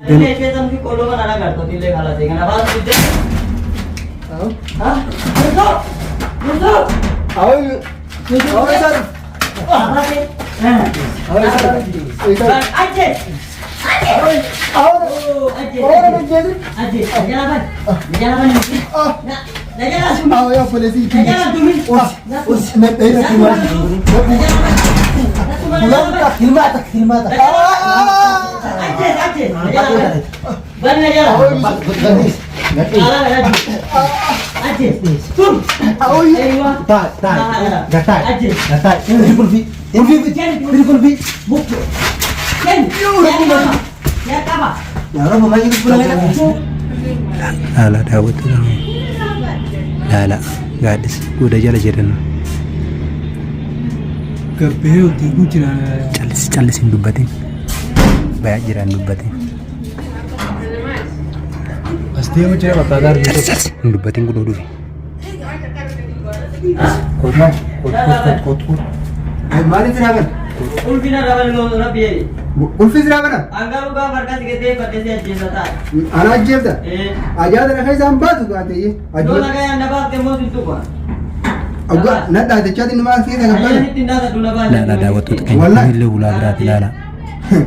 Illee keessan fi qolloo kana agartu illee kalasee kana baasu didde. Ha? Yusuf! Yusuf! Awwi Ajje! Ajje! Najala ban! Najala ban! Najala sumi! Najala tumi! Ajje! Ajje! Najala ban! Ban najala! Ajje! Tum! Aywa! Ajje! Bukku! Ken! Ya qaba! Ya qaba! Laala daawwattoota laala gaaddisa goda jala jedhan. Gabbee ol deeguu jira. Callisi callisi hin dubbatin. Bayaa jira hin dubbatin. As deemu jira bakka gaarii. Callisi callisi hin dubbatin kun dhufi. Maaliif jiraaban? Ulfina raban rabbi jedhi. Ulfi jiraabana? Angaruu gaafa harkatti gatee faddeesee ajjeesa ta'a. Ana ajjeefta? Eh. Ajaa'ila na keessaan baatu gaatee. Yoo nagaa na baafte immoo sin tuqa. Na dhaatechaa nama keessa gabbana. Ayyaanitti hin dhaatadhu na baafte. Laala daawwattoota keenya Wallahi. kunillee ulaa biraati laala.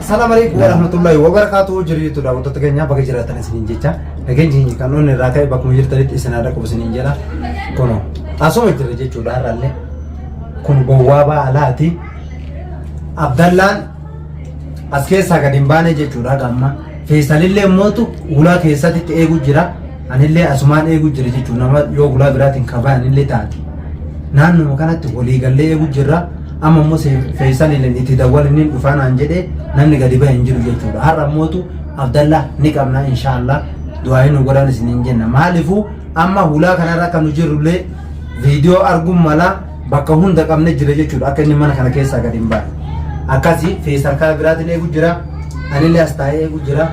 Assalamu alaikum warahmatullahi wabarakatuh. Jirtu daawwattoota keenya bakka jiraatan isiniin jecha nageenyi keenya kan onni irraa ka'e bakkuma jirtanitti isin haa dhaqqabu isiniin jedha. Kunoo asuma jira jechuudha har'allee kun gowwaabaa alaati. Abdallaan as keessaa gad hin baane jechuudha gamma. Feesalillee mootu ulaa keessatti eegu jira. Anillee asumaan eegu jira jechuudha nama yoo ulaa biraatiin kabayanillee taate. Naannuma kanatti walii gallee eegu jirra. Amma immoo Feesalilleen itti dawwaliniin dhufaa naan jedhee namni gadi bahe hin jiru jechuudha. Har'a mootu Abdallah ni qabna inshaallah. Du'aa nu godhaan isiniin jenna. Maaliifuu amma hulaa kanarra akka nu jirrullee viidiyoo arguun mala bakka hunda qabne jira jechuudha akka inni mana kana keessaa gadi hin baane. Akkasii Feesal karaa biraatiin eegu jira. Anillee as taa'ee eegu jira.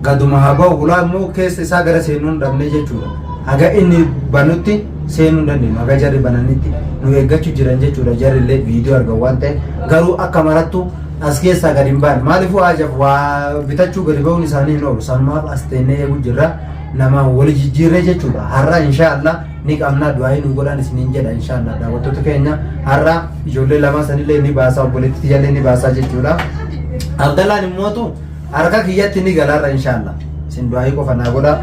Gaduma haa ba'u hulaa immoo keessa isaa gara seenuu hin dhabne jechuudha. Haga inni banutti seenuu hin dandeenyu. Haga jarri bananitti nu eeggachuu jiran jechuudha. Jarri illee viidiyoo argan waan ta'eef garuu akka marattu as keessaa gadi hin baane. Maaliifuu hajaaf waa bitachuu gadi ba'uun isaanii hin oolu. Sanumaaf as teennee eegu jirra. Nama wali jijjiirree jechuudha. Har'a inshaallah ni qabna du'aayii nu godhaan isiniin jedha inshaallah daawwattoota keenya har'a ijoollee lama sanillee ni baasaa obboleettii tiyyallee ni baasaa jechuudha. Abdallaan immootu harka kiyyatti ni gala har'a inshaallah. Isin du'aayii qofa naa godhaa.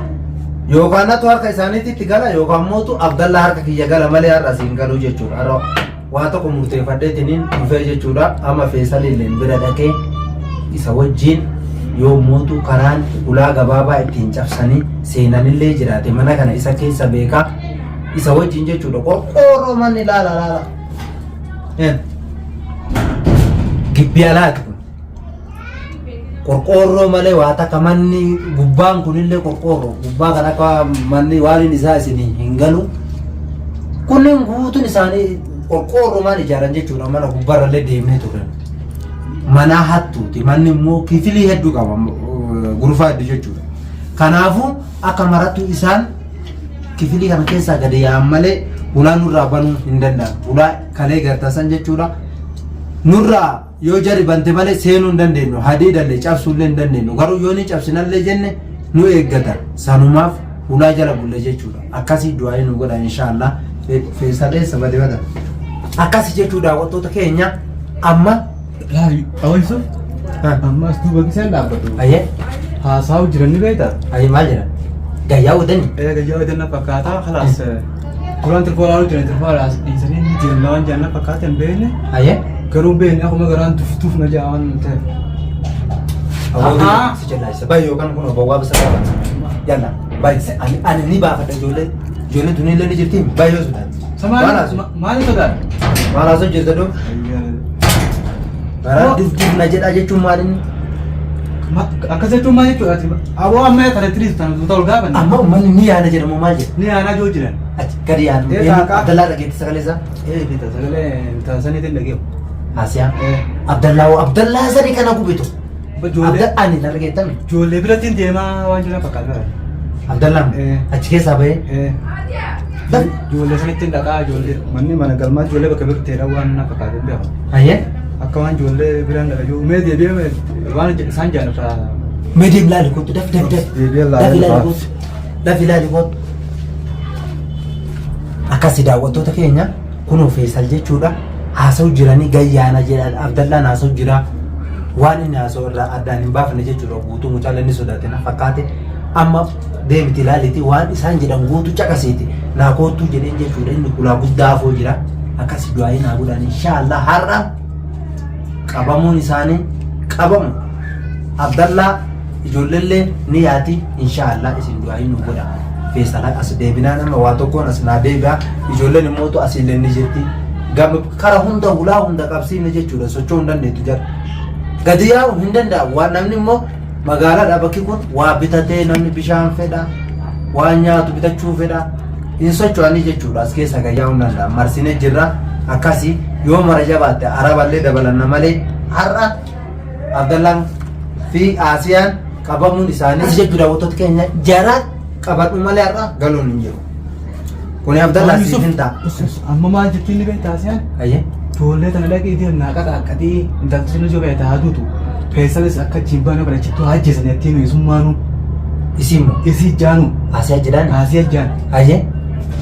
Yookaan natu harka isaaniitti itti gala yookaan mootu Abdallaa harka kiyya gala malee har'a siin galuu jechuudha. Har'a waa tokko murteeffadheetiniin dhufee jechuudha. Amma Feesalilleen bira dhaqee isa wajjin yoo mootu karaan ulaa gabaabaa ittiin cabsanii seenanillee jiraate mana kana isa keessa beekaa isa wajjin jechuudha. Qorqoorroo manni laala laala. Gibbii alaati kun. Qorqoorroo malee waa takka manni gubbaan kunillee qorqoorroo gubbaa kan akka manni waan isaa isin hin galu. Kunneen guutuun isaanii qorqoorroomaan ijaaran jechuudha mana gubbaarrallee deemnee turre. Mana hattuuti manni immoo kifilii hedduu qaba gurfaa hedduu jechuudha. Kanaafuu akka marattu isaan kifilii kana keessaa gadi yaa'an malee hulaa nurraa banuu hin danda'an. Hulaa kalee gartaasan jechuudha. Nurraa yoo jarri bante malee seenuu hin dandeenyu. Hadiidallee cabsuullee hin dandeenyu. Garuu yoo ni cabsinallee jenne nu eeggatan. Sanumaaf hulaa jala bulle jechuudha. Akkasii du'aa nu godha inshaallah. Feesal eessa bade bada. Akkasii jechuu daawwattoota keenya amma. Awwa Yusuf. Amma as duuba gisaan dhaabbatu. Ayyee. Haasaa'u jiran ni beektaa? Ayyee maal jedhan? Gayyaa odani. Ee gayyaa odan na fakkaata kalaas duraan tirfoo laaluu jiran tirfoo as dhiisanii ni deemna waan jedhan na fakkaata hin beekne. Ayyee. Garuu hin beekne akkuma garaan tuf tuf na jedha waan ta'eef. Awwa si jallaa baay'ee yookaan kun bawwaa bisa qaba. Yalla baay'ee ani ani ni baafadha ijoollee ijoollee tuniillee ni jirti baay'ee sodaatti. Maali maali sodaata? Maal haasoo jirta doo? Garaa duf duf na jedhaa jechuun maal inni? Akkas jechuun maal jechuudha? Aboo amma kana tiriis tan tuuta ol gaafanne. Amma uummanni ni yaada jedhamu maal jedha? Ni yaanaa jiru jiran. Achi gadi yaadu. Ee, kaakaa. Abdallaa dhageetti sagalee isaa. Ee bita sagalee taasisaniitiin dhageewu. Haasiyaa. Ee. Abdallaa hoo Abdallaa sani kana gubitu. Ijoollee Abda ani na dhageettame. ijoollee biratti deemaa waan jiran fakkaata. Abdallaan Ee. achi keessaa bahee. Ee. Ijoollee sanitti dhaqaa ijoollee manni mana galmaa ijoollee bakka birteedha waan na fakkaate beeku. Ayyee. Akka waan ijoollee biraan dhaqa jiru mee deebi'ee waan isaan jaallata. Mee deem laali kottu daf daf daf. Deebi'ee laalee Daf ilaali lafa. kottu. Daf ilaali kottu. Akkasi daawwattoota keenya kunoo Feesal jechuudha haasa'u jiranii gayyaana jedhan Abdallaan haasa'u jira waan inni haasa'u irraa addaan hin baafne jechuudha guutuu mucaan inni sodaate na fakkaate amma deemiti ilaaliti waan isaan jedhan guutuu caqasiiti naa koottuu jedheen jechuudha inni kulaa guddaa afoo jira akkasi du'aayii naa godhaan inshaallah har'a qabamuun isaanii qabamu Abdallaa ijoolleellee ni yaati inshaallah isin du'aayii nu godha feesala as deebinaan amma waa tokkoon as naa deebi'a ijoolleen immoo asiillee ni jirti gama kara hunda hulaa hunda qabsiifne jechuudha socho'uu hin dandeettu jara gadi yaa'u hin danda'amu waan namni immoo magaalaadha bakki kun waa bitatee namni bishaan fedha waan nyaatu bitachuu fedha hin socho'anii jechuudha as keessa gad yaa'uu hin danda'amu marsinee jirra akkasii yoo mara jabaatte araballee dabalanna malee har'a Abdallaan fi Asiyaan qabamuun isaanii jechuudha daawwattoota keenya jara qabadhu malee har'a galuun hin jiru. Kuni Abdallaa siif hin ta'a. Amma maal jettiin ni beektaa Asiyaan? Ayyee. Ijoollee tana dhaqee deem naa qaxaaqqatee intalti sun ijoo beektaa haa duutu. Feesalis akka achiin baanee kana achittuu haa ajjeesanii attiin isummaanuu. Isiin moo? Isii jaanu. Asiyaa jedhaan. Asiyaa jaan. Ayyee.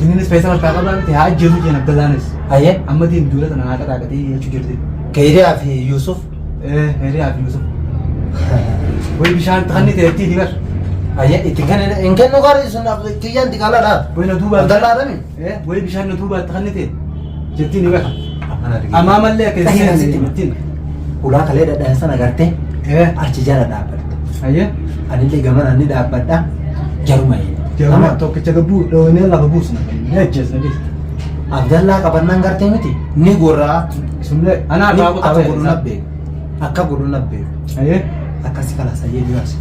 Innis feesal harkaa qabaa miti haa ajjeesuu jeen Abdallaanis. Ayyee. Amma deem ijoollee tana naa qaxaaqqatee jechuu jirti. Keeriyaa fi Yuusuf. Hiriyaa fi Yusuf. Way bishaan kanni ta'etti ni bar. Ayyee itti kennu hin kennu gaarii sun kiyyaan xiqqaalaadha. Way na duubaa. Abdallaadhami. Way bishaan na duubaa itti kanni ta'e jetti ni bar. Amaa mallee akka Dhahee sitti hima. jettiin. Ulaa kalee dhadhaan sana agartee achi jala dhaabbadha. Ayyee. Anillee gamana ni dhaabbadha. Jaruma hin. Jaruma tokkicha gabbuu dhoonee lafa buusna. Ni ajjeesna dhiis. Abdallaa qabannaan gartee miti ni gorraa. Isunillee anaa Ni irraa kutaa akka godhu na bahe. beeku. Akka godhu na beeku. Ayyee. Akkasi kalaas ayyee dhiyaas.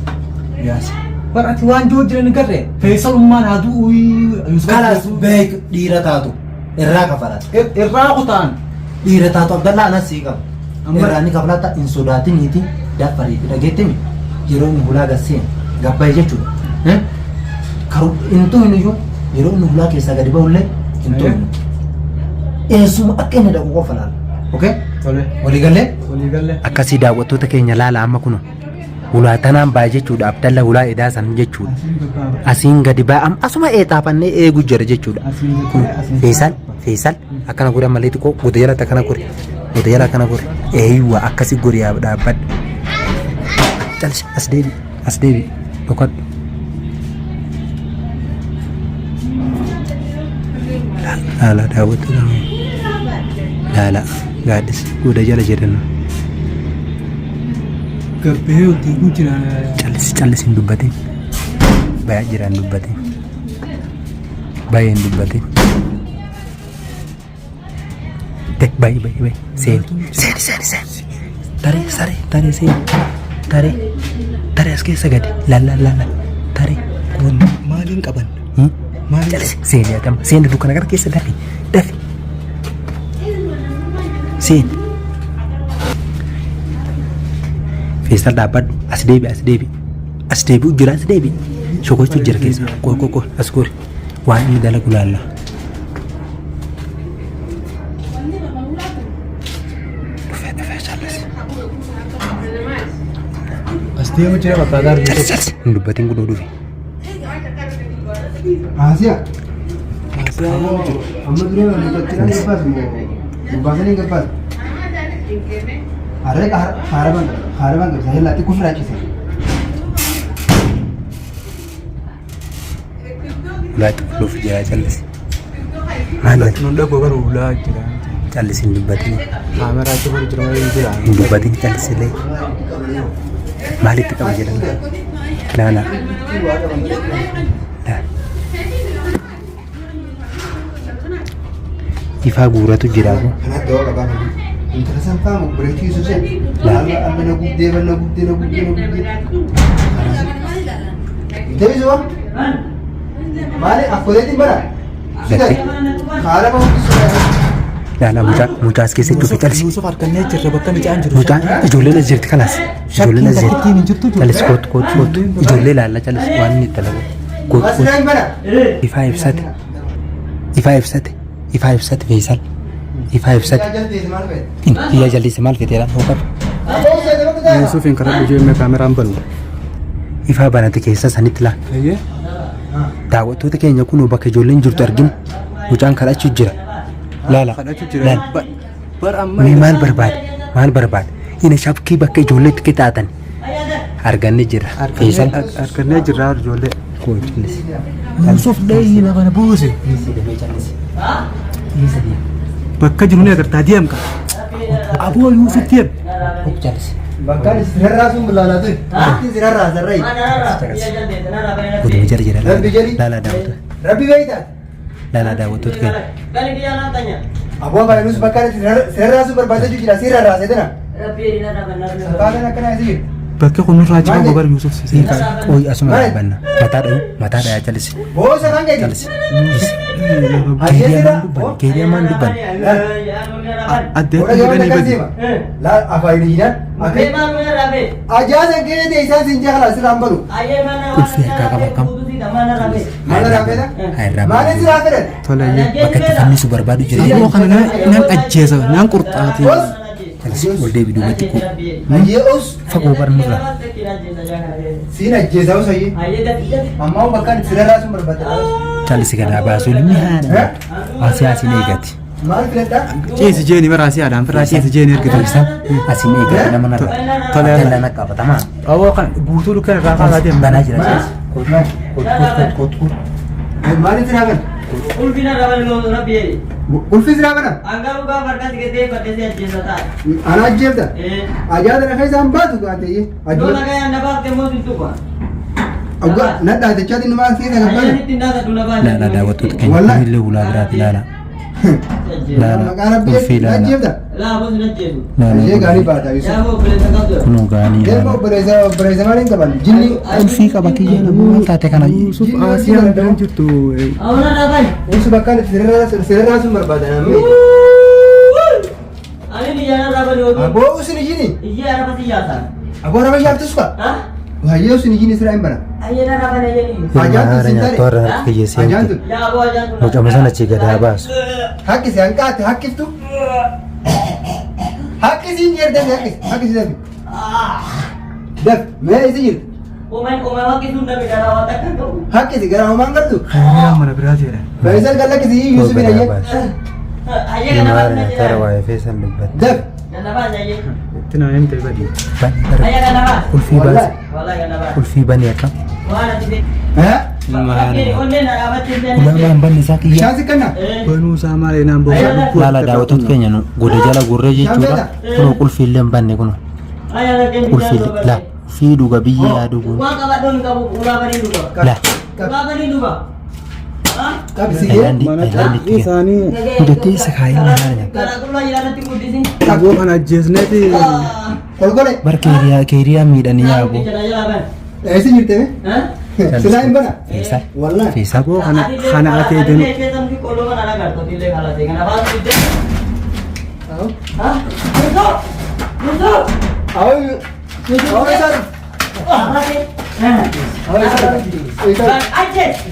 Dhiyaas. Bar ati waan jiru jiran hin garree. Feesalummaan haa du'u Yusuf. Kalaas beeku dhiira taatu irraa kafalata. Irraa kutaan. Dhiira taatu Abdallaa anas sii qaba. Amma- Irraa ni kafalata hin sodaatiniiti daffariiti dhageettimi yeroo inni hulaa gasseen gabbaye jechuudha. Eh? Karu hin tuqnu iyyuu yeroo inni hulaa keessaa gadi ba'ullee hin tuqnu. Eessuma akka inni dhaqu qofa laala. Okay? Tole. Walii gallee? Walii gallee. Akkasii daawwattoota keenya laala amma kuno hulaa tanaan ba'a jechuudha Abdalla hulaa edaa san jechuudha. Asiin gabbaaba. Asiin gadi ba'a amma asuma eexaafannee eegu jira jechuudha. Asiin Kun gabbaaba. Asiin Feesal Feesal akkana godha malee xiqqoo goda jalatti akkana godhe goda jala akkana godhe eeyywa akkasi godhi yaa dhaabbadhu. Calsi as deebi as deebi dhokadhu. Laala daawwattoota laala gaaddisa goda jala jedhan Gabbee ol deeguu jira. callisi callisi hin dubbatin bayaa jira hin dubbatin baay'ee hin dubbatin. Bayi bayi bayi seeni seeni seeni seeni taree saree taree seeni taree taree as keessa gadi laal laal laal taree kun Maaliin qaban? Maaliin calisi seeni atama seeni dukkana gara keessa dafi dafi seeni feestal dhaabbadhu as deebi as deebi as deebi'u jira as deebi shokochuu jira keessa qoy qoy qoy as gori waan inni dalagu laalla. Dhufee dhufee callisi. As deemu jira bakka gaariin. Calisi calisi hin dubbatin kunoo dhufe. Asiya. Amma duree wal irratti kan gabbaas moo gabbaasanii gabbaas. Harree haaraban haaraban qabsa hellaa xiqqoo firaachise. Ulaa itti qulluuf jira callisi. Maal jedha? Nun dhagoo garuu ulaa jira. Callisi hin dubbatin. Kaameraa achi godhu jira malee hin jira. Hin dubbatin callisillee. Maalitti qaba jedhan? Laala. Laala. Ifaa guuratu jira kun. Kanaaf dawaa qabaa kan intala san faamu bireetii Yesuus alla alla na gubdee na gubdee na gubdee na gubdee. Intala Yesuus maali akkoleetiin bara. Gattee. Haala bahuun sodaata. Laala mucaa mucaa as keessa cufe calisi. Yuusuf harkannee jirra bakka mucaan jiru. Mucaan ijoolleen as jirti kalaas. Ijoolleen as jirti. Shakkiin hin jirtu Calisi kootu kootu kootu. Ijoollee laalla calisi waan inni itti dalagu. Kootu kootu. Asirraan bara. Ifaa ibsate. Ifaa ibsate. Ifaa ibsate Feesal. Ifaa ibsate. Iyyaa jaldeesse maal feteera hoo qabu. Yuusuf hin karaa dhujee kaameraan banu. Ifaa banate keessa sanitti laa. Eeyyee. Daawwattoota keenya kunoo bakka ijoolleen jirtu arginu. Mucaan kadhachuu jira. Laala. Kadhachuu jira. Laala. Bar amma. Mee maal barbaada? Maal barbaada? Ina shakkii bakka ijoolleetti qixaatan arganne jira. Feesal. Argannee jirra ijoollee. Koo callisi. Yusuf dhahii lafa na buuse. Bakka jiru ni agartaa deemka. Aboo Yusuf deem. Callisi. Bakkaan sirarraa sun bilaalaa ture. Bakki sirarraa sarree. Goduma jala jira. Rabbi jedhi. Laala daawwattoota. Rabbi beektaa? Laala daawwattoota keenya. Aboo baay'inus bakkaan sirarraa sun barbaadachuu jira sirarraa seetana. Sabaatan akkanaa isi jiru. Bakki kun nurraa jira gobar Yusuf si. Qoy asuma dhaabbanna. Mataa dhayu. Mataa dhayaa callisi. Boosa kan gadi. Callisi. Keeriyaa maan dubbanne? Keeriyaa maan dubbanne? Addee Booda gaafa hidhanii takkan badi. seema. Laa afaan hin Ajaasan kee ta'e isaan siin jaala sirraan balu. Qulfii harkaa qaba kam? Maal irraa fedha? Haa irraa Maal sirraa fedhan? Tole iyyee. Bakka itti fannisu barbaadu jira. Aboo kana nan ajjeesa nan qurxaati. Callisi ol deebi duubatti koo. Ayyee os Fagoo barnurra. siin ajjeesaa os ayyee. Ammaa bakkaan sirarraa sun barbaadda. Callisi gadaa baasuun inni haadha. Asii asiin eegati. Maal filadhaa? Ciisi jeeni bara asii aadaan firraa ciisi jeeni ergite. Isa asiin eegati nama narra. Tole. Jala qabatamaa. Aboo kana guutuu dukkan irraa kaasaa deema. Banaa jira callisi. Kootu kootu kootu kootu. Maal sirraa bana? Qulfii sirraa bana? Ana ajjeefta? Ajaa'ila na keessa hin baatu gaatee. Awwa na dhaatachaa inni maal keessa kan bana? Laala daawwattoota keenya Wallahi. kunillee ulaa biraati laala. Laala Maqaa rabbii qulfii na laala. ajjeefta? Laala Ishee gaarii qulfii. baata Yusuf. Kunoo gaanii Deema laala. obboleessa obboleessa maal hin qaban? Jinni Qulfii qaba kiyya nama maal taate kana. Yusuf Asiyaan biraan jirtu. Yusuf bakkaan itti sirarraa sun barbaada namni. Aboo usin ijini. Aboo raba shaaftus ka? Hayyee usin ijini sirraa hin bana. Hirmaara nyaattu har'a harka kiyya seente. Ajaantu. Mucama sana achi gadaa baasu. Haqqisi hanqaate haqqiftu. Haqqisi hin jedhame haqqisi haqqisi dafi. Daf mee isi jirti. Haqqisi gara homaan galtu. Kaayyaa mana biraa jira. Faisal kan lakkisi Yusuf hin Gadaa ayyee. baasu. Hirmaara nyaattu har'a waa'ee feesan dubbatte. Daf. Itti naa himte badi. Bani bara. Qulfii baasi. Qulfii bani akkam. Ulaamaan banni isaa kiyya. Bishaan si kenna. Banuu isaa maal enaan booda lubbuu. Laala daawwattoota keenya nu goda jala gurree jechuudha. Kunoo qulfii illee hin banne kunoo. Qulfii la fi dhuga biyyi yaa dhugu. La Qabsi Taayilaandii Mana Taayilaandiitti carqii kenna. isaanii Gudattee isa kaayee maal nyaata? aboo kana ajjeesneeti. Kolkole. Bar keeriyaa keeriyaa miidhanii yaaboo. Eessa jirte mee? Silaa hin bana. Feesal. Wallahi. Feesal. Aboo kana kana ati edenu. Ayo. Ayo isaan. Ayo isaan. Isaan. Ayo ajjeesi.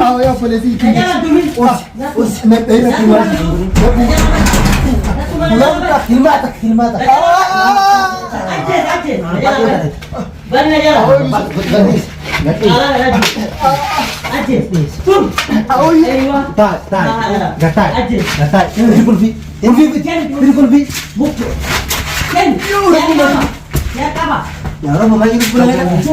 Ayo obboleessi. Us. Us. Hilmaata hilmaata. Yaa Rabbi maal jedhu